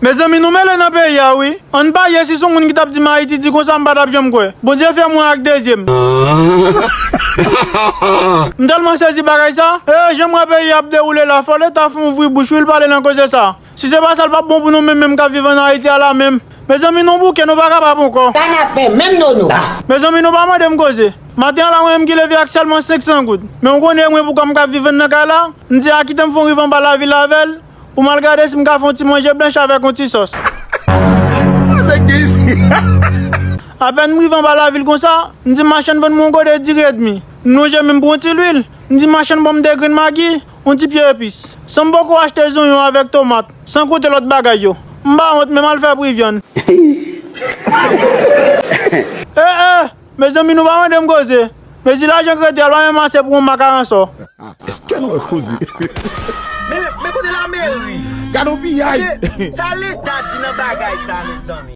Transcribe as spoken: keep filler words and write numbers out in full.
Mezanmi, nou mele nan peyi a, wi. Ann parye, si se yon moun ki t ap di m Ayiti di konsa, m pa t ap janm kwè. Bondye fè m wè ak de zye m. M tèlman sezi bagay sa. E, jan m wè peyi a ap dewoule la, fò Leta fè yon ouvri bouch, wi, l pale nan koze sa. Si se pa sa, l p ap bon pou nou menm, menm k ap viv ann Ayiti a la menm. Mezanmi, nou bouke, nou pa kapab ankò. Sa n ap fè menm, Nono? Mezanmi, nou pa mande m koze. Maten an la, mwen menm ki leve ak sèlman senk san goud. Men ou konnen mwen, pou kòm m k ap viv nan kay la, m di a kite m fè yon riv anba lavil avè l, pou m al gade si m ka fè yon ti manje blanch avèk yon ti sòs. Apèn m rive anba lavil konsa, m di machann vann mwen yon gode diri edmi. M lonje men m pran yon ti lwil. M di machann ban m de grenn magi, yon ti pye epis. San m poko achte zonyon avèk tomat, san konte lòt bagay yo. M pa wont, men m al fè pri vyann. E, e, mezanmi, nou pa mande m koze. Mezi lajan k rete a, l pa menm ase pou yon makaran sò. Èske nou wè koze? Men, men kote lameri? Gade yon piyay! Sa Leta di nan bagay sa, mezanmi?